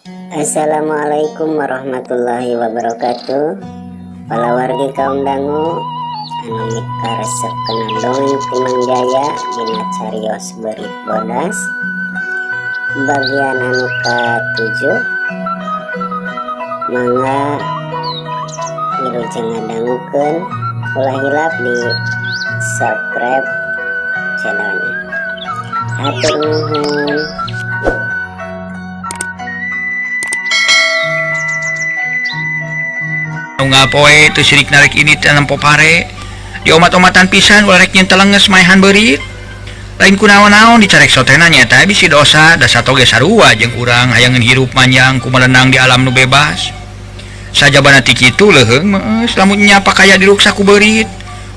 Assalamualaikum warahmatullahi wabarakatuh. Palawargi kaum dangu anu mikaresep kana dongeng ti Mang Jaya dina carios Beurit Bodas bagian anu ka-7. Mangga wilujeng ngadangukeun, ulah hilap di subscribe channelnya. Hatur nuhun. Unggal poe teu sirik narek ini teh nempo pare diomat-omatan pisan ulah rek nyen telenges maehan beurit lain ku naon-naon dicarek sotena nyata bisi dosa da sato ge sarua jeung urang hayangeun hirup manjang ku melenang di alam nu bebas. Sajabana ti kitu leuheung meus lamun nya pakaya diruksak ku beurit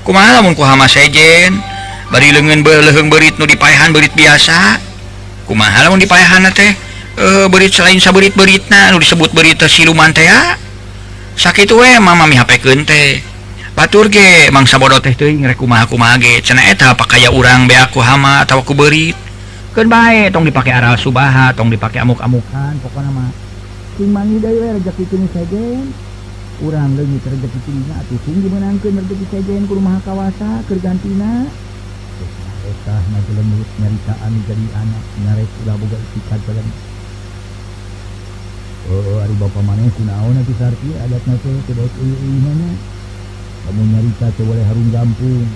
kumaha lamun ku hama sejen bari leungeun leuheung beurit nu dipaehan beurit biasa kumaha lamun dipaehanna teh beurit selain sabeurit-beuritna nu disebut beurit teh siluman teh ya. Sakitu we mama mihapekeun teh. Batur ge mangsa bodoh teh teuing rek kumaha-kumaha ge cenah eta pakaya urang beak ku hama atawa ku beurit. Keun bae tong dipake aral subaha, tong dipake amuk-amukan pokona mah. Sing mangi deui we rejeki teu sejen. Urang leungit rejeki teu atuh sing dimeunangkeun rejeki sejen ku Maha Kawasa keur gantina. Eta ngajelemut nyaritaan jadi anak nyarek ulah boga itikad dalam. Oh, ari bapa maneh kunaon atuh Sarti adatna teh teu daek eueuh-eueuhna nya. Lamun nyarita teu boleh harung gampung.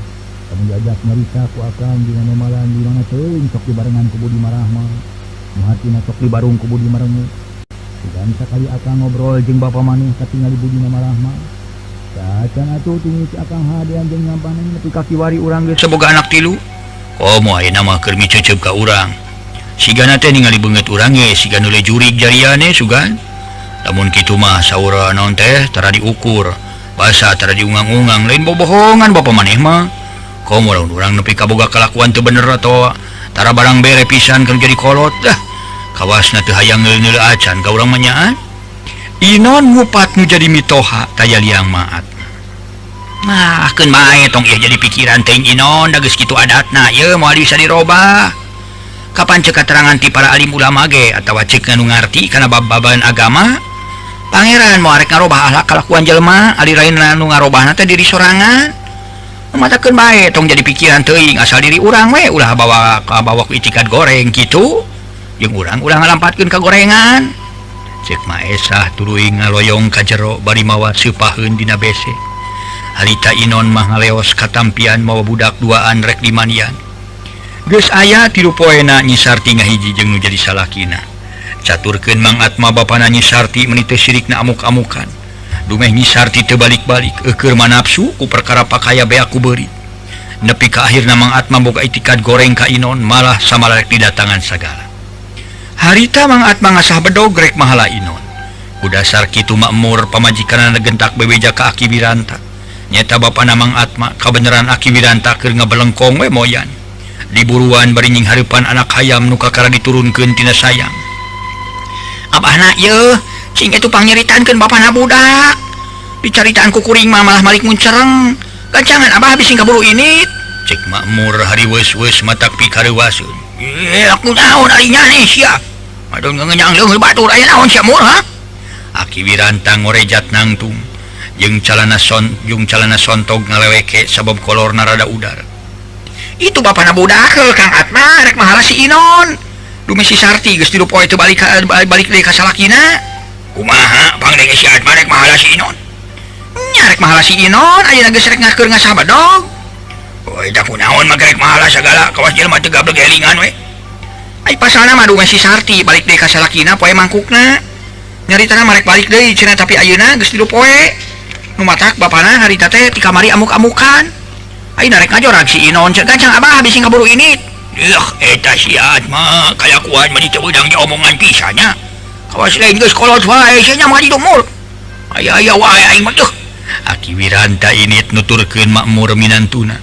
Lamun diajak nyarita ku akang dina nomalan di mana teuing sok dibarengan ku Budi Marahma. Nu hatina sok dibarung ku Budi Marengu. Sugan sakali akang ngobrol jeung bapa maneh katingali Budi Marahma. Sacan atuh tinggi si akang hadean jeung nyampanan nepi ka kiwari urang geus seboga anak tilu. Komo ayeuna mah keur miceuceub ka urang. Sigana teh ningali beungeut urang ge siga nu jurig jariane sugan. Lamun kitu mah saur naon teh tara diukur, basa tara diungang-ungang lain bobohongan bapa maneh mah. Komo lamun urang nepi ka boga kalakuan teu bener atawa tara barang bere pisan keur jadi kolot dah. Kawasna teu hayang ngeuleuh acan ka urang mah nyaan. Inon ngupat nu jadi mitoha taya liang maat. Nah, keun bae tong ieu jadi pikiran teuing Inon da geus kitu adatna ieu moal bisa dirobah. Kapan cek katerangan ti para alim ulama ge atawa cek nu ngarti kana bab-baban agama, pangeran moal arek ngarobah akhlak kalakuan jelema ari lain nu ngarobahna teh diri sorangan. Matakeun bae tong jadi pikiran teuing asal diri urang we ulah bawa ka bawa ku itikad goreng kitu jeung urang ulah ngalampatkeun ka gorengan. Cek Maesah tuluy ngaloyong ka jero bari mawa seupaheun dina bese. Harita Inon mah ngaleos katampian mawa budak duaan rek dimanian. Geus aya 3 poena Nyi Sarti ngahiji jeung nu jadi salakina. Caturkeun Mang Atma bapana Nyi Sarti meuni teu sirikna amuk-amukan. Dumeh Nyi Sarti teu balik-balik eukeur manapsu ku perkara pakaya beak ku beurit. Nepi ka akhirna Mang Atma boga itikad goreng ka Inon malah samalah rek didatangan sagala. Harita Mang Atma ngasah bedog rek mahala Inon. Ku dasar kitu makmur pamajikanna gentak bebeja ka Aki Wiranta. Nyeta bapana Mang Atma kabeneran Aki Wiranta keur ngabelengkong we moyan. Diburuan bari nying hareupan anak hayam nu kakara diturunkeun tina sayang. Abahna yeuh, cing eta pangnyeritankeun bapana budak. Dicaritaan ku kuring mah malah malik muncereng. Gancangan abah bisi kaburu ini. Cek makmur hari weus-weus matak pikareuwaseun. Ye, aku naon ari nyane sia. Aduh ngeungenyang leuheung batur aya naon sia mur ha? Aki Wiranta ngorejat nangtung jeung calana son jeung calana sontog ngaleweke sabab kolorna rada udar. Itu bapana budak Kang Atma rek mahala si Inon. Dume si Sarti geus 3 poe teu balik balik deui ka salakina. Kumaha pangdenge si Atma rek mahala si Inon? Nya rek mahala si Inon ayeuna geus rek ngakeun ngasah bedog. Oi da kunaon mah rek mahala sagala kawas jelema teu gableg elingan we. Ai pasalna mah dume si Sarti balik deui ka salakina poe mangkukna. Nyaritana mah rek balik deui cenah tapi ayeuna geus 3 poe. Nu matak bapana harita teh ti kamari amuk-amukan. Ayeuna rek ngajorag si Inon cek gancang abah bisi kaburu ini. Yuh eta si Atma kalakuan mah teu beudang diomongan pisan nya. Kawas lain geus kolot wae sia nya mah di dumur. Aya-aya wae aing mah teuh. Aki Wiranta init nuturkeun makmur minantuna.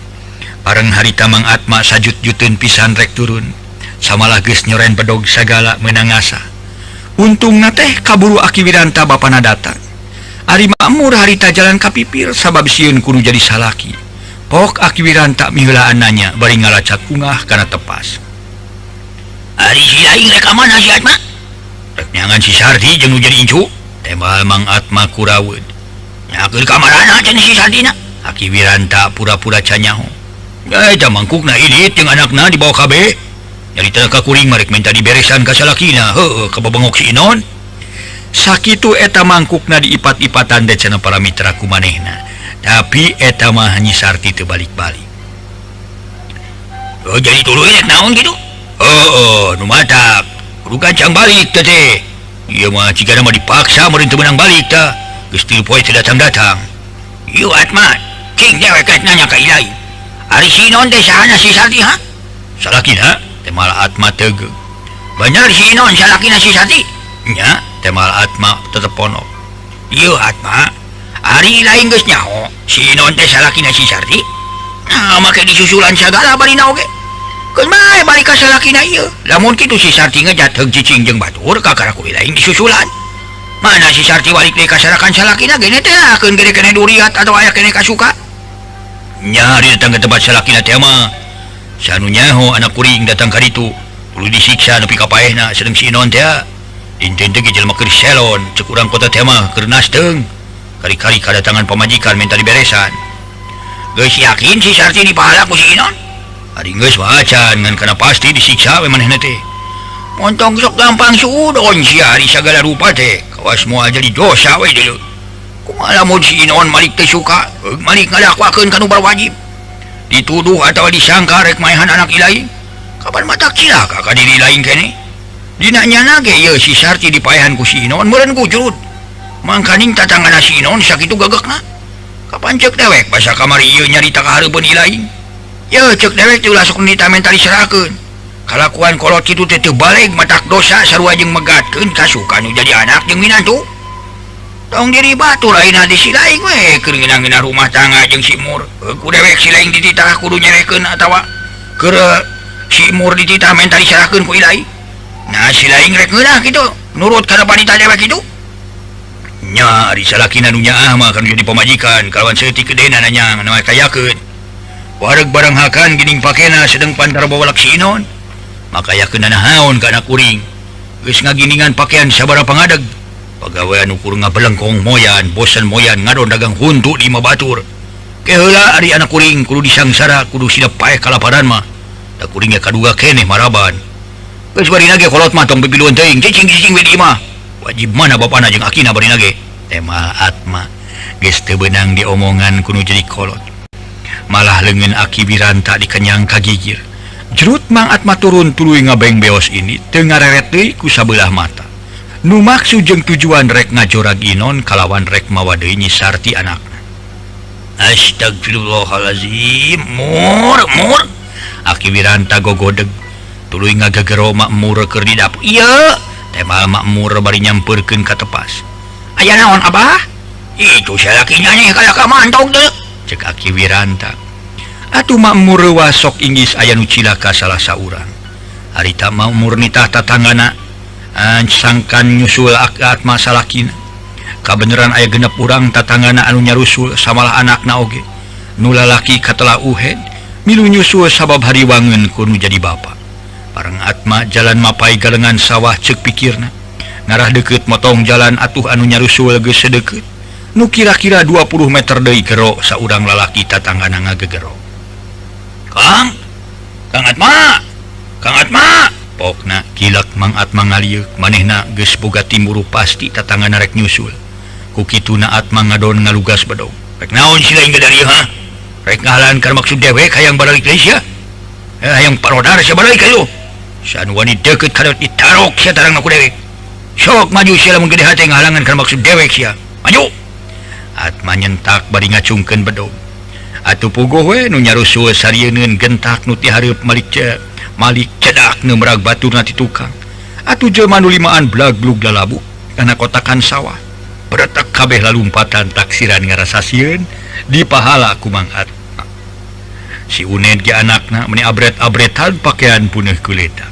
Bareng harita Mang Atma sajut-juteun pisan rek turun. Samalah geus nyoren bedog sagala meunang ngasah. Untungna teh kaburu Aki Wiranta bapana datang. Ari makmur harita jalan ka pipir sabab sieun kudu jadi salaki. Pok Aki Wiranta miheulaan nanya bari ngalacak ungah kana tepas. Ari si aing rek ka mana si Atma? Rek Nyangan si Sarti jeung nu jadi incu. Tembal Mang Atma kuraweud. Nyakeun ka marana cenah si Sartina. Aki Wiranta pura-pura canyaho. Eta mangkukna indit jeung anakna dibawa kabeh. Nyarita ka kuring marek minta diberesan ka salakina. Heueuh ka babengok si Inon. Sakitu eta mangkukna diipat-ipatan teh cenah para mitra ku manehna. Tapi eta mah Nyi Sarti teu balik-balik. Oh jadi tuluy rek naon kitu? Heueuh nu matak. Kudu gancang balik teh teh. Ieu mah cigana mah dipaksa meureun teu meunang balik tah. Geus 3 poe teu datang-datang. Ieu Atma, cing dewek rek nanya ka Ilai. Ari si Inon teh sahana si Sarti ha? Salakina temal Atma tegeug. Bener si Inon salakina si Sarti? Nya, temal Atma tetep ponok. Ieu Atma, ari lain geus nyaho si Inon teh salakina si Sarti. Nah, make disusulan sagala barina oge. Keun bae balik ka salakina ieu. Lamun kitu si Sarti ngejat heug cicing jeung batur kakara ku lain disusulan. Mana si Sarti balik deui ka sarakan salakina gene teh akeun gede keneh duriat atau aya keneh kasuka. Nya ari datang ke tempat salakina teh mah. Sanu nyaho anak kuring datang ka ditu. Kudu disiksa nepi ka paehna sareng si Inon teh. Dinten teh jelema keur selon cek urang kota teh mah keur nasteung. Kari-kari kadatangan pamajikan minta diberesan. Geus yakin si Sarti dipahala ku si Inon? Ari geus mah acan ngan kana pasti disiksa we manehna teh. Montong sok gampang suudon sia ari sagala rupa teh. Kawas moal jadi dosa we deuleu. Kumaha lamun si Inon malik teh suka, malik ngalakwakeun ka nu barwajib. Dituduh atawa disangka rek maehan anak ilahi. Kapan matak cilaka ka diri lain keneh. Dina nyana ge ieu si Sarti dipaehan ku si Inon meureun gujrud. Mangkaning tatanggana si Inon sakitu gagekna. Kapan ceuk dewek basa kamari ieu nyarita ka hareupeun ilahi. Yeuh ceuk dewek teh ulah sok nita menta diserahkeun. Kalakuan kolot kitu teh teu baleg matak dosa sarua jeung megatkeun kasuka nu jadi anak jeung minantu. Tong diri batur ayeuna di si lain we keur ngeunah-ngeunah rumah tangga jeung si Mur. Ku dewek si lain dititah kudu nyerekeun atawa keur si Mur dititah menta diserahkeun ku ilahi. Nah si lain rek ngeunah kitu nurut kana panita dewek kitu. Nya ari salakina nu nyaah mah kana jadi pamajikan kalawan saeutik gedena nanya na kayakeun. Wareg barang hakan gining pakena sedeng pantar bawalak si Inon. Maka yakeun naon ka anak kuring. Geus ngaginingan pakaian sabaraha pangadeg. Pagawean ukur ngabelengkong moyan, bosan moyan ngadon dagang huntu di imah batur. Keheula ari anak kuring kudu disangsara kudu sida paeh kalaparan mah. Da kuring ge kaduga keneh maraban. Geus barina ge kolot mah tong pipiluan teuing cicing-cicing we di imah. Wajib mana bapana jeung akina barina ge. Tema Atma geus teu beunang diomongan kudu jadi kolot. Malah leungeun Aki Wiranta dikenyang kagigir. Jerut Mang Atma turun tuluy ngabeng beos ini teu ngareret deui ku sabelah mata. Nu maksud jeung tujuan rek ngajorag Inon kalawan rek mawa deui Nyi Sarti anakna. Astagfirullahalazim, mur mur. Aki Wiranta gogodeg tuluy ngagegero Makmur keur di dapur. Ieu temal Makmur bari nyampeurkeun ka tepas. Aya naon Abah? Itu salaki nyanyi kaya ka mantog deui. Cek Aki Wiranta. Atuh Makmur wasok inggis aya nu cilaka salah saurang. Harita Makmur nitah tatanggana sangkan nyusul Atma salakina. Kabeneran aya genep urang tatanggana anu nyarusul samalah anakna oge. Nu lalaki katela uhed milu nyusul sabab hariwangeun ku nu jadi bapa. Bareng Atma jalan mapai galengan sawah ceuk pikirna. Ngarah deukeut motong jalan atuh anu nyarusul geus sedeukeut. Nu kira-kira 20 meter deui gero saurang lalaki tatanggana ngagegero. Kang, Kang Atma, Kang Atma. Pokna kilak Mang Atma ngalieuk manehna geus boga timburu pasti tatanggana rek nyusul. Ku kituna Atma ngadon ngalugas bedog. Rek naon si lain dari ha? Rek ngahalan ka maksud dewek hayang baralik deui sia. Hayang parodar sia baralik kayu. Sanu wani deukeut ka ditarok sia tarangna ku dewek. Sok maju sia lamun gede hate ngahalangan ka maksud dewek sia. Maju. Atma nyentak bari ngacungkeun bedog. Atuh puguh we nu nyarusul sarieun gentak nu ti hareup malik malik cedak nu merag baturna ti tukang. Atuh jelema nu limaan blag-blug lalabu kana kotakan sawah. Beretek kabeh lalumpatan taksiran ngarasa sieun dipahala ku Mang Atma. Si Uned ge anakna meuni abret-abretan pakaian puneuh kuleta.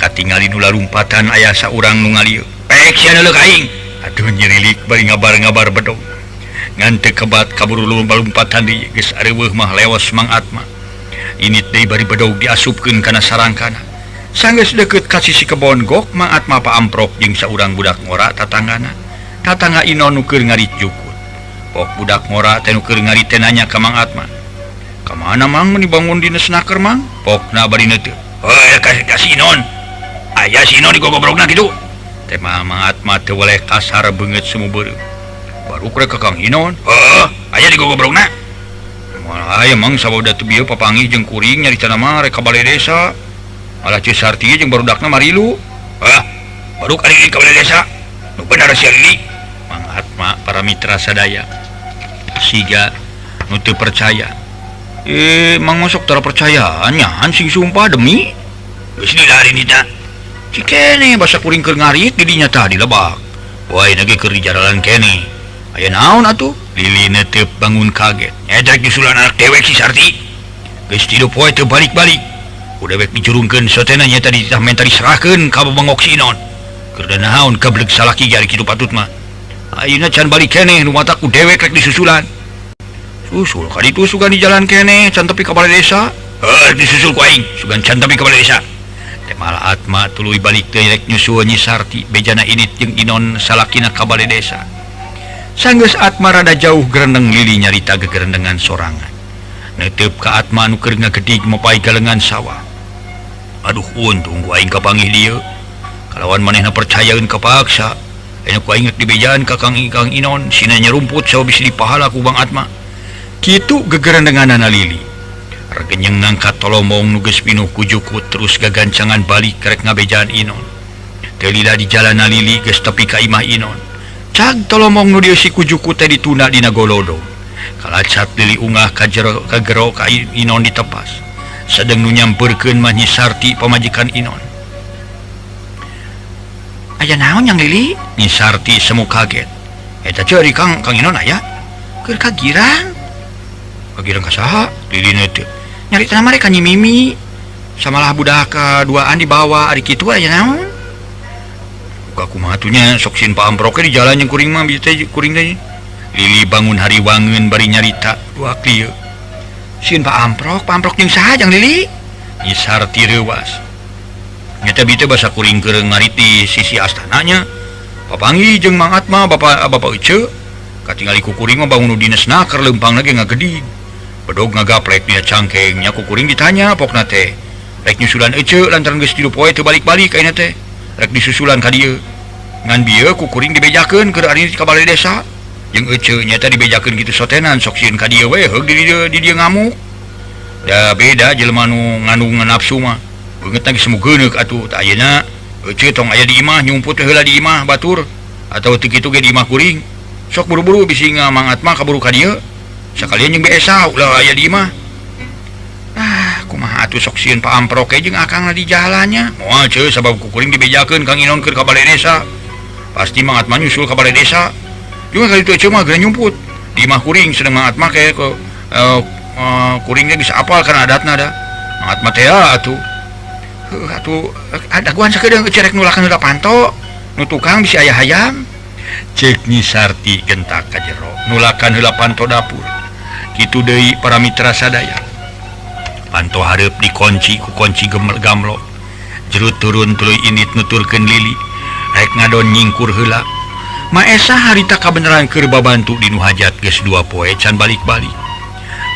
Katingali nu lalumpatan aya saurang nu ngalieu. Pek sia neuleuh ka aing. Atuh nyirilik bari ngabar-ngabar bedog. Ngan teu kebat kaburu lumpatan deui geus areuweuh mah lewas Mang Atma. Init deui bari bedog diasupkeun kana sarangkana. Sanggeus deukeut ka sisi kebon gok Mang Atma paamprok jeung saurang budak ngora tatanggana. Tatangga Inon nu keur ngarit jukut. Pok budak ngora teh nu keur ngarit teh nanya ka Mang Atma. Ka mana Mang meuni bangun dinas naker Mang? Pokna bari neuteut. Heuh ka si Inon. Aya si Inon digogobrogna kitu. Teh Mang Atma teu weleh kasar beungeut sumubeureum. Baru krek ka Kang Inon. Heuh, aya digogobrogna. Moal aya Mang sabab da teu bieu papanggih jeung kuring nyaritana mah rek ka balai desa. Malah Ceu Sarti jeung barudakna marilu. Hah, baru kali ka balai desa. Nu bener sia Lili. Mang Atma para mitra sadaya. Siga nu teu percaya. Mang masuk tara percayaan nyahan sing sumpah demi. Geus dilari nita. Cikene basa kuring keur ngarit di dinya tah dilebak. Wae na ge keur di jaralan kene. Aya naon atuh? Lili netep bangun kaget. Nya rek nyusulan anak dewek si Sarti. Geus tilu poe teu balik-balik. Ku dewek dicurungkeun sotena nya tadi tah menta diserahkeun ka babengok si Inon. Keur da naon kableg salaki jari kitu patut mah. Ayeuna can balik keneh nu mata ku dewek rek disusulan. Susul ka ditu sugan di jalan keneh can tepi ka balai desa. Heuh disusul ku aing sugan can tepi ka balai desa. Teh malah Atma tuluy balik teh rek nyusul Nyi Sarti bejana init jeung Inon salakina ka balai desa. Sanggeus Atma rada jauh gerendeng Lili nyarita gegerendengan sorangan. Neuteup ka Atma nu keur ngagedig mapai galengan sawah. Aduh untung ku aing kapanggih dieu. Kalawan manehna percayaeun kapaksa. Aya ku aing rek dibejaan ka Kang Inon sina nyarumput sabab bisi dipahala ku Bang Atma. Kitu gegerendenganana Lili. Regenyeng ngangkat tolomong nu geus pinuh ku jukut terus gagancangan balik rek ngabejaan Inon. Teu lila di jalana Lili geus tepi ka imah Inon. Cag tolomong nu dieusi ku jukut teh dituna dina golodo. Kalacat Lili ungah ka jero ka gero ka Inon ditepas. Sedeng nu nyamperkeun mah Nyi Sarti pamajikan Inon. Aya naon yang Lili? Nyi Sarti semu kaget. Eta ceuri Kang Inon aya? Keur kagirang. Kagirang ka saha? Lili teu. Nyarita mah rek ka Nyi Mimi. Samalah budak kaduaan dibawa ari kitu aya naon? Buka kumaha atuh nya sok sieun paamproke di jalan jeung kuring mah bieu teh kuring teh. Lili bangun hariwangeun bari nyarita dua kieu. Sieun paamprok jeung saha jang Lili? Nyi Sarti reuwas. Nyata bieu teh basa kuring keur ngarit di sisi astananya. Papanggih jeung Mang Atma bapak Ece. Katingali ku kuring mah bangun dinas naker leumpangna ge ngagedig. Bedog ngagaplek dina cangkeng nya ku kuring ditanya pokna teh. Rek nyusulan Ece lantaran geus 3 poe teu balik-balik ayeuna teh. Rek disusulan ka dieu. Ngan bieu ku kuring dibejakeun keur ari ka balai desa. Jeung Ece nyata dibejakeun kitu sotenan sok sieun ka dieu we heug di dieu ngamuk. Da beda jelema nu ngandung nafsu mah. Beungeut lagi semu geuneuk atuh tah ayeuna Ece tong aya di imah nyumput heula di imah batur atau teu kitu ge di imah kuring. Sok buru-buru bisi Mang Atma kaburu ka dieu. Sakalian jeung BSA ulah aya di imah. Ah, kumaha atuh sok sieun paamprok jeung akangna di jalannya. Moal ceu sabab ku kuring dibejakeun Kang Inon keur ka balai desa. Pasti Mang Atma nyusul ka balai desa. Juga kali itu Ece mah geura nyumput di imah kuring sedang Mang Atma ke kuringnya bisa apal karena adatna da. Mang Atma teh atuh. Heuh atuh daguan sakedeung Ece rek nulakan heula panto. Nu tukang bisi aya hayam. Ceuk Nyi Sarti gentak ka jero nulakan heula panto dapur. Kitu deui para mitra sadaya. Panto hareup dikunci ku kunci gamlok. Jero turun tuluy indit nuturkeun Lili. Rek ngadon nyingkur heula. Maesa harita kabeneran keur babantu di nu hajat geus 2 poe can balik-balik.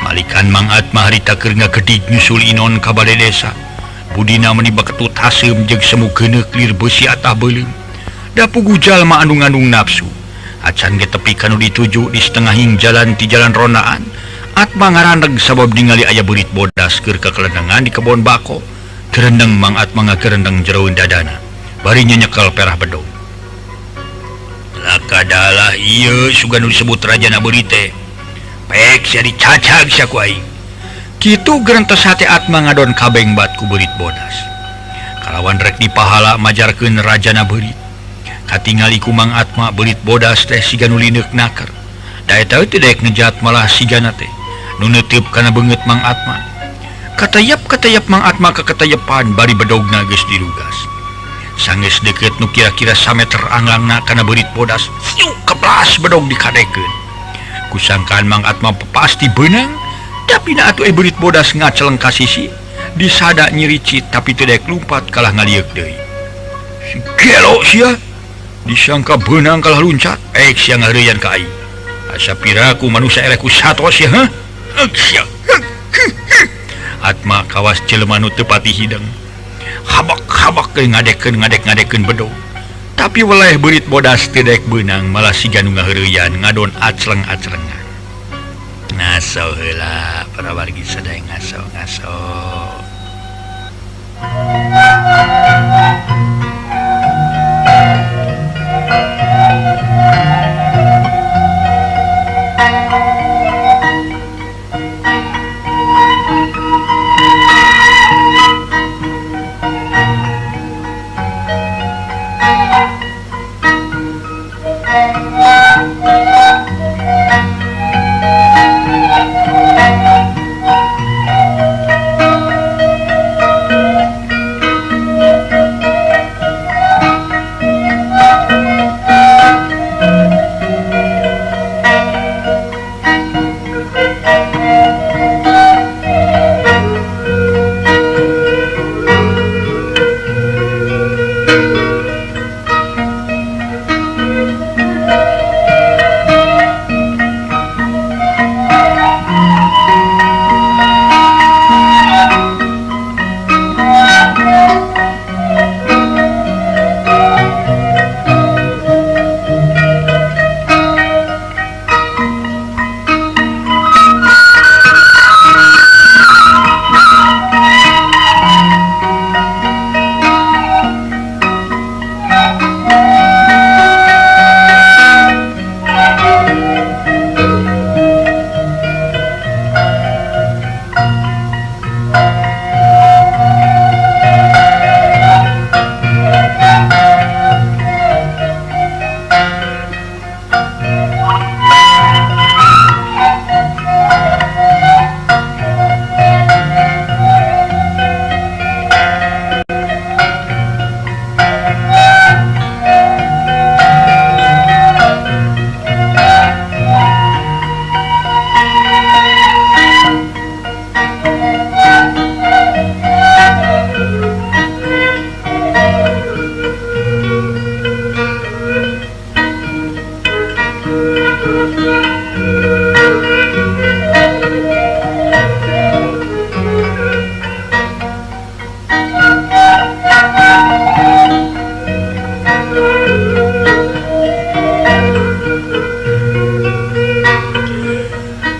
Malikan Mang Atma harita keur ngagedig nyusul Inon ka balai desa. Budina meuni baketut haseum jeung semu geuneuk lir beusi atah beuleum. Da puguh jalma anu ngandung nafsu. Acan ge tepi ka nu dituju di setengahing jalan ti jalan rondaan. Atma ngarandeg sabab ningali aya beurit bodas keur kakelenengan di kebon bako. Gerendeng Mang Atma ngagerendeng jeroeun dadana. Bari nyekel perah bedog. Lakadalah ieu sugan nu disebut rajana beurit teh. Pek sia dicacag sia ku aing. Kitu gerentes hate Atma ngadon kabeng bat ku beurit bodas. Kalawan rek dipahala majarkeun rajana beurit. Katingali ku Mang Atma beurit bodas teh siga nu lineuk naker. Da eta teh daek ngejat malah sigana teh. Nu neuteup kana beungeut Mang Atma. Katayap-katayap Mang Atma kakatayepan bari bedogna geus dirugas. Sanggeus deukeut nu kira-kira sameter anglangna kana beurit bodas, siuk keplas bedog dikadekeun. Kusangkaan Mang Atma pasti beunang, tapi na atuh beurit bodas ngaceleng ka sisi, Disada nyiricit tapi teu daek lumpat kalah ngalieuk deui. Si gelo sia. Disangka beunang kalah luncat, ek sia ngareyan ka aing. Asa piraku manusia eleh ku sato sia, hah? Ek sia. Atma kawas jelema nu teu pati hideng. Habak-habak ke ngadekeun bedog. Tapi weleh beurit bodas teu daek beunang malah siga nu ngaheureyan ngadon acleng-aclengan. Ngaso heula para wargi sadaya ngaso-ngaso.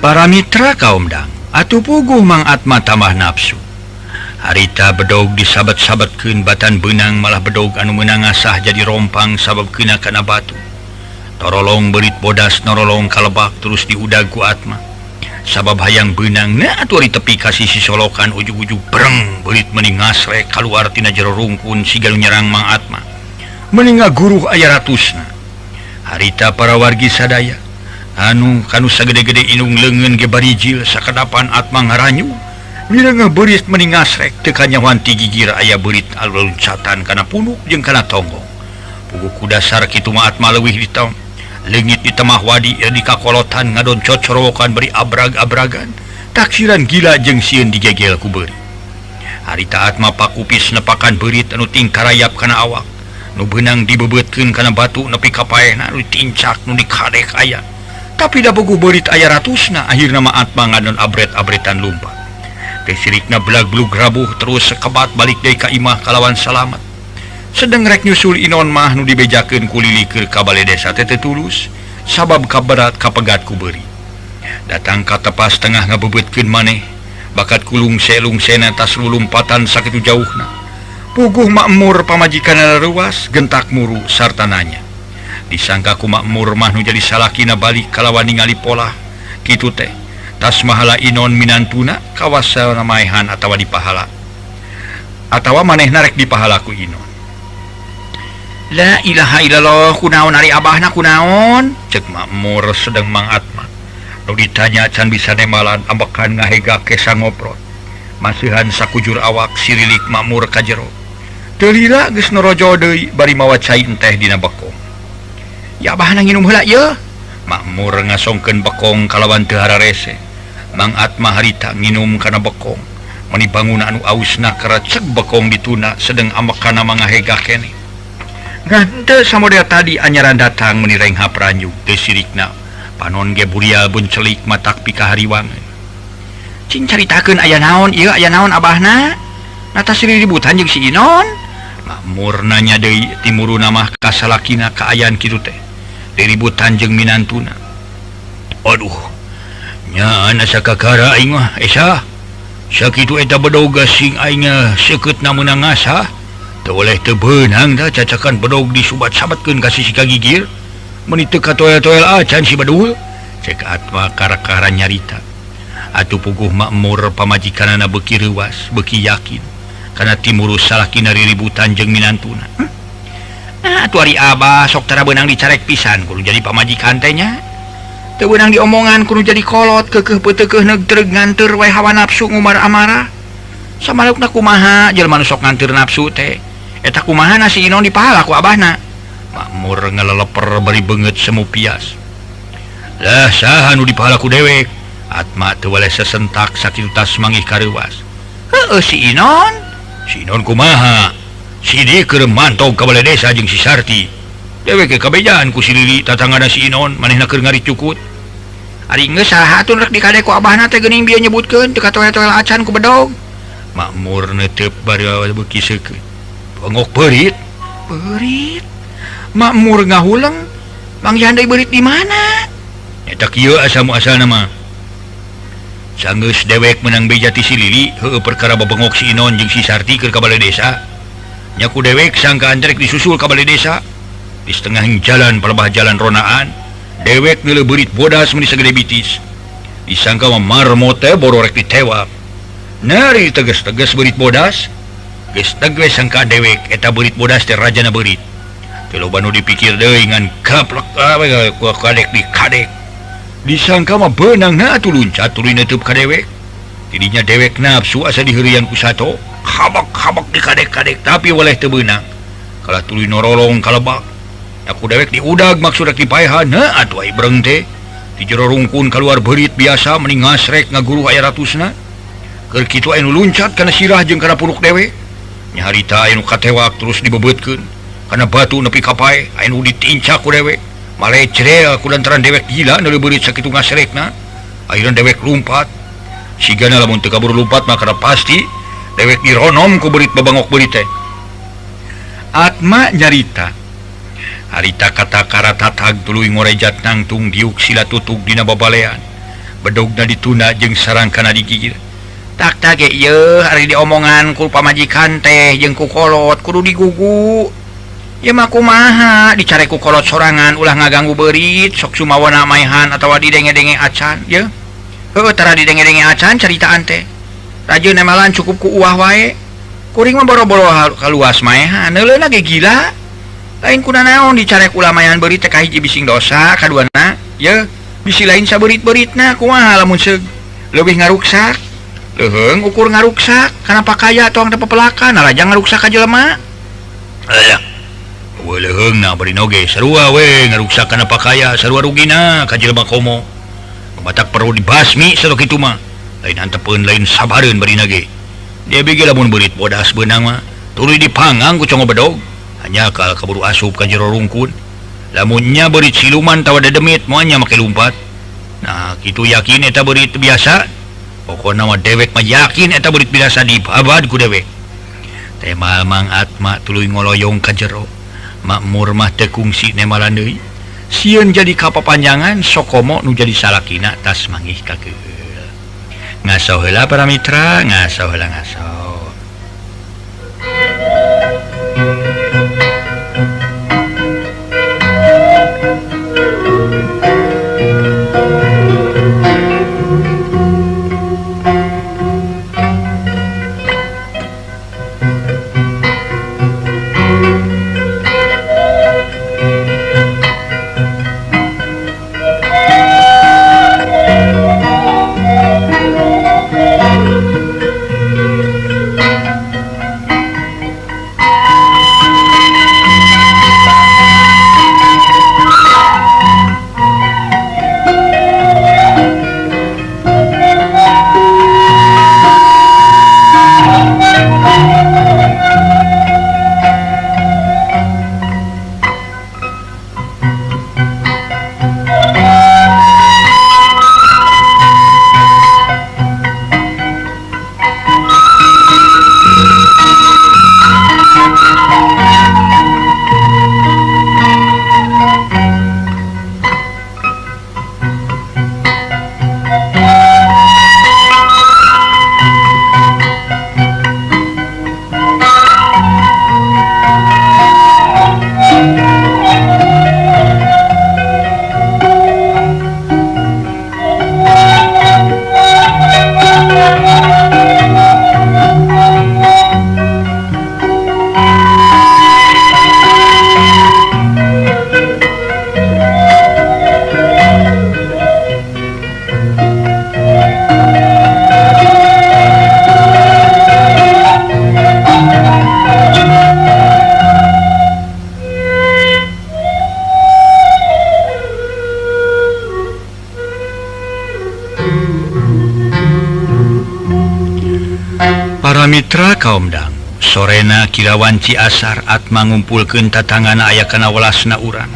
Para mitra kaum dang atuh puguh Mang Atma tambah nafsu. Harita bedog disabat-sabatkeun batan beunang malah bedog anu meunang ngasah jadi rompang sabab kena kana batu. Torolong beurit bodas norolong kalebak terus diudag ku Atma. Sabab hayang beunang na atuh ari tepi ka sisi solokan ujug-ujug breng beurit meuni ngasrek kaluar tina jero rungkun siga nu nyerang Mang Atma. Meuni ngaguruh aya ratusna. Harita para wargi sadaya anu kanu sagede-gede inung leungeun ge barijil sakadapan Atma ngaranyu mireungeuh beurit meuni ngasrek teu kanyahoan ti gigir aya beurit aluncatan kana punuk jeung kana tonggong. Puguh ku dasar kitu mah Atma leuwih ditong leungit di temah wadi di kakolotan ngadon cocorowokan bari abrag-abragan taksiran gila jeung sieun digegel ku beurit. Harita Atma pakupis nepakan beurit anu tingkarayap kana awak nu beunang dibebeutkeun kana batu nepi ka paehna nu tincak nu dikadek aya. Tapi da bogo beurit aya ratusna akhirna mah Atma ngadon abret-abretan lumpat. Teh sirikna belag-belug rabuh terus sekebat balik deui ka imah kalawan salamat. Sedeng rek nyusul Inon mah nu dibejakeun ku Lili keur ka bale desa teh teu tulus sabab kaberat kapegat ku beurit. Datang ka tepas tengah ngabebeutkeun maneh bakat kulung selung-sena tas lulumpatan sakitu jauhna. Puguh makmur pamajikanna ruas gentak muru sarta nanya. Disangka ku makmur mah nu jadi salakina balik kalawan ningali polah kitu teh tas mahala Inon minantuna kawasa maehan atawa dipahala atawa manehna rek dipahala ku Inon. La ilaha illallah kunaon ari abahna kunaon cek makmur sedeng Mang Atma. Nu ditanya can bisa nemalan ambekan ngahega kesa ngoprot masihan sakujur awak sirilik makmur ka jero. Teu lila geus norojo deui bari mawa cai enteh dina bekong. Ya abahna nginum heula yeuh. Makmur ngasongkeun bekong kalawan teu hararese. Mang Atma harita nginum kana bekong. Mani bangun anu ausna kerecek bekong dituna sedeng amekana mangahega keneh. Ngan teu samodel tadi anyaran datang meuni renghap ranjug teu sirikna. Panon ge burial buncelik matak pikahariwangeun. Cing caritakeun aya naon ieu aya naon abahna? Nata siriributan jeung si Inon. Makmur nanya deui timuruna mah ka salakina kaayaan kitu teh. Diributan jeung minantuna. Aduh, nya asa kakara aing mah esa. Sakitu eta bedog sing aing seukeutna meunang ngasah. Teu boleh teu beunang da cacakan bedog disubat-sabatkeun ka sisi kagigir. Meuni teu katoel-toel acan si bedul. Cek Atma kara-kara nyarita. Atuh puguh Makmur pamajikanana beuki reuwas, beuki yakin kana timuru salakina riributan jeung minantuna. Nah, atuh ari abah sok tara beunang dicarek pisan kudu jadi pamajikan teh nya. Teu beunang diomongan kudu jadi kolot keukeuh peuteukeuh neug nganteur wae hawa nafsu ngumar amarah. Samalukna kumaha jelema nu sok nganteur nafsu teh. Eta kumaha na si Inon dipahala ku abahna. Makmur ngaleleper bari beungeut semu pias. Lah saha nu dipahala ku dewek? Atma teu waleh sesentak sakitu tas mangih kareuwas. Heueuh si Inon. Si Inon kumaha? Si dia keur mantog ka bale desa jeung si Sarti. Dewek ge kabejaan ku si Lili tatanggana si Inon manehna keur ngaricukut. Ari geus saha atuh rek dikade ku abahna teh geuning bieu nyebutkeun teu katoel-toel acan ku bedog. Makmur neuteup bari beuki seukeut. Bengok beurit. Beurit. Makmur ngahuleng. Manggihan deui beurit di mana? Eta kieu asa mu asalna mah. Sanggeus dewek menang beja ti si Lili heueuh perkara babengok si Inon jeung si Sarti keur ka bale desa. Nya ku dewek sangkaan rek disusul ka bale desa. Di setengah jalan palebah jalan ronaan, dewek neuleuh beurit bodas meuni sagede bitis. Disangka mah marmot teh bororek ditewak. Nari tegas-tegas beurit bodas, geus tegas sangka dewek eta beurit bodas teh rajana beurit. Teu loba nu dipikir deui ngan kaplek ku kadek di kadek. Disangka mah beunangna atuh luncat tuluy neutup ka dewek. Tidinya dewek nafsu asa diheureuyan ku sato, habak-habak di kadek-kadek tapi waleh teu beunang. Kalah tuluy norolong ka lebak. Aku dewek diudag maksud rek dipaehan, heuh atuh ai breng teh. Di jero rungkun kaluar beurit biasa meni ngasrek ngaguruh aya ratusna. Keur kitu aya nu luncat kana sirah jeung kana puruk dewek. Nya harita aya nu katewak terus dibebeutkeun kana batu nepi ka pae, aya nu ditincak ku dewek. Malecrel ku lantaran dewek gila neuleuh beurit sakitu ngasrekna. Akhirna dewek lumpat. Sigana lamun teu kaburu lumpat mah kana pasti dewek dironom ku beurit babangok beurit teh. Atma nyarita harita kata karatatag tuluy ngorejat nangtung diuk sila tutug dina babalean. Bedogna dituna jeung sarangkana digigir. Tak tage ieu ari diomongan ku pamajikan teh jeung ku kolot kudu digugu. Ieu mah kumaha dicare ku kolot sorangan ulah ngaganggu beurit sok sumawana maehan atawa didenge-denge acan ye. Heueuh tara didenge-denge acan caritaan teh. Rajeun nemalan cukup ku uah wae. Kuring mah boro-boro kaluas maehan neuleuna ge gila. Lain kuna naon dicarek ulah mayan beurit teh kahiji bising dosa kaduana ye bisi lain sabeurit-beuritna kumaha lamun seug leuwih ngaruksak leuheung ukur ngaruksak kana pakaya tong teh pepelakan naraja ngaruksak ka jelema. Alah we leuheungna bari oge sarua we ngaruksak kana pakaya sarua rugina ka jelema komo matak perlu dibasmi sato kitu mah lain antepeun lain sabareun bari ge dia bege lamun beurit bodas beunang mah tuluy dipangang ku congo bedog. Hanya kal kaburu asup ka jero rungkun. Lamunnya beurit siluman tawa dedemit moal nya make lumpat. Nah, kitu yakin eta beurit biasa. Pokona mah dewek mah yakin eta beurit biasa dibabad ku dewek. Temal Mang Atma tuluy ngoloyong ka jero. Makmur mah teu kungsi nemalan deui. Sieun jadi kapapanjangan sokomo nu jadi salakina tas manggih ka keul. Ngaso heula para mitra, ngaso heula ngaso. Mitra kaum dangu sorena Kirawan Ciasar Atma ngumpulkeun tatangana aya kana welasna urang.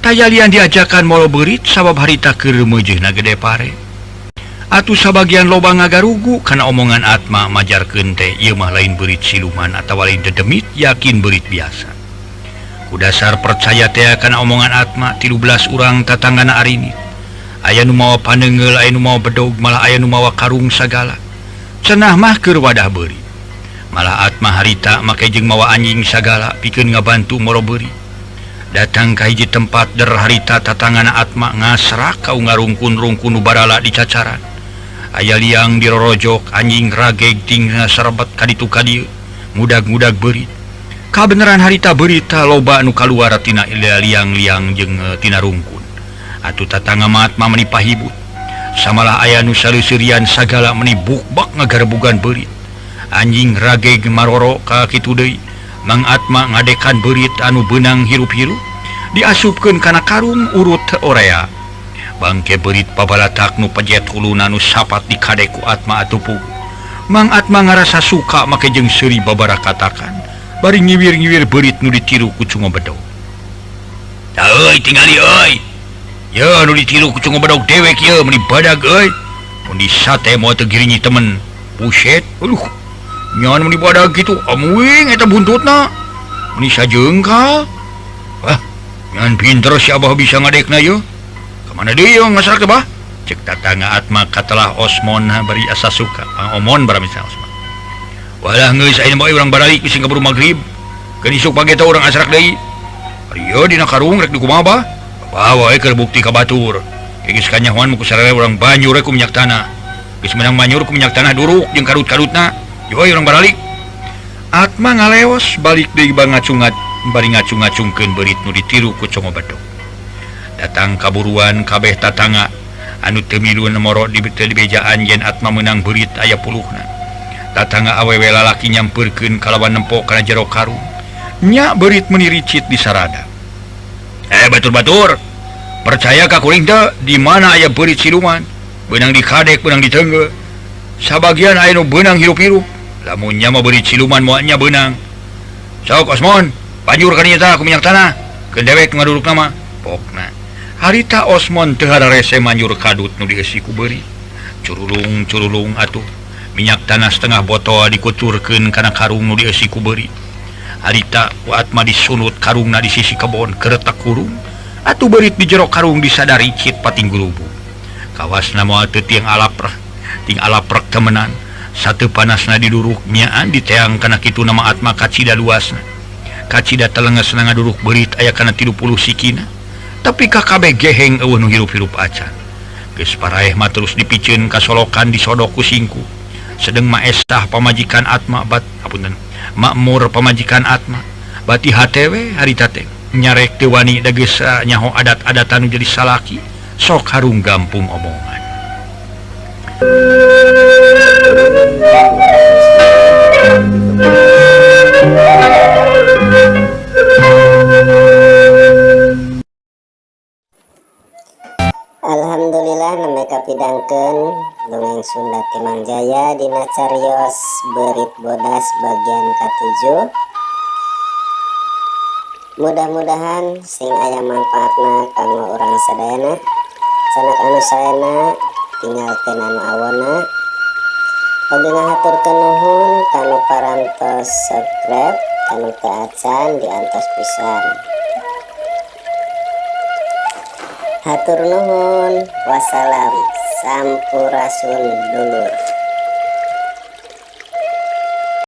Tayalian diajakan molo beurit sabab harita keur meujeuhna gede pare. Atuh sabagian loba ngagarugu kana omongan Atma majarkeun teh ieu mah lain beurit siluman atawa lain dedemit, yakin beurit biasa. Ku dasar percaya teh kana omongan Atma 13 urang tatanggana arini. Aya nu mawa paneunggeul, aya nu mawa bedog, malah aya nu mawa karung sagala. Cenah mah keur wadah beurit. Malah Atma harita make jeung mawa anjing sagala pikeun ngabantu moro beurit. Datang ka hiji tempat der harita tatangana Atma ngasrak ka ngarungkun-rungkun nu barala di cacaran. Aya liang dirorojok anjing rageg tingna serebet ka ditu ka dieu, ngudag-ngudag beurit. Kabeneran harita berita loba nu kaluar tina liang-liang jeung tina rungkun. Atuh tatangga Atma meni pahibut. Samalah aya nu saleuserian sagala meni bukbak ngagarebugan beurit. Anjing rageg maroro ka kitu deui. Mang Atma ngadekan beurit anu beunang hirup-hirup diasupkeun kana karung urut orea. Bangke beurit pabalatak nu pejet huluna nu sapat dikadek ku Atma atuh. Mang Atma ngarasa suka make jeung seuri babarakatakan bari ngiwir-ngiwir beurit nu ditiru ku Cungo Bedog. Tah euy tingali euy. Ye nu ditiru ku Cungo Bedog dewek ye meuni badag euy. Mun disate moal teu girinyi temen. Buset, aduh. Nyan meuni badag kitu amuing eta buntutna. Meuni sajeungkal. Wah, nyan pinter si Abah bisa ngadekna ye. Kamana deui ye ngasrak teh bah? Cek tatangga Atma katelah Osmon bari asa suka. Pangomon bara misal Osmon. Walah geus ayeuna mah urang baralik bisi kaburu magrib. Keun isuk pagi teh urang asrak deui. Ari ye dina karung rek dikumaha bah? Bawa we keur bukti ka batur. Geus kanyahoan ku sarere urang banjur ku minyak tanah. Geus menang banjur ku minyak tanah duruk jeung karut-karutna. Yo urang baralik. Atma ngaleos balik deui bangacungat bari ngacung-ngacungkeun beurit nu ditiru ku Congo Bedog. Datang kaburuan kabeh tatangga anu teu milu moro di bejaan yen Atma meunang beurit aya puluhna. Tatangga awewe lalaki nyampeurkeun kalawan nempo kana jero karung. Nya beurit meuni ricit di sarada. Batur-batur, percaya ka kuring teu di mana aya beurit siluman? Beunang dikadek, beunang diteunggeul. Sabagian aya nu beunang hirup-hirup. Lamun nya mah beurit siluman moal nya beunang. Sok Osmon, banjur ka dieu tah ku minyak tanah. Keun dewek ngadurukna mah. Pokna. Harita Osmon teu hararese manjur kadut nu dieusi ku beurit. Curulung-curulung atuh. Minyak tanah setengah botol dikucurkeun kana karung nu dieusi ku beurit. Harita ku Atma disunut karungna di sisi kebon keretak kurung. Atuh beurit di jero karung disadari cit pating gulubug. Kawasna moal teu tiang alaprek, ting alaprek temenan. Satu panasna diduruk miaan diteang kana kitu nama Atma kacida luasna. Kacida telengesna ngaduruk beurit aya kana 30 sikina. Tapi kakabeh geheng eueuh nu hirup-hirup acan. Geus paraeh mah terus dipiceun ka solokan disodok ku singku. Sedeng maestah pamajikan Atma bat apunten makmur pamajikan Atma bati HTW harita teh nyarek teu wani da geus nyaho adat-adatan nu jadi salaki sok harung gampung omongan. Alhamdulillah nembe kapidangkeun dongeng Sunda ti Mang Jaya dina cariyos Beurit Bodas bagian ka-7. Mudah-mudahan sing aya manfaatna kanggo urang sadayana. Sanak anu saena tinggalkeun anu awona. Oge ngahaturkeun nuhun kanu parantos subscribe, kanu teu acan diantos pisan. Hatur nuhun, wassalam, sampurasun dulur.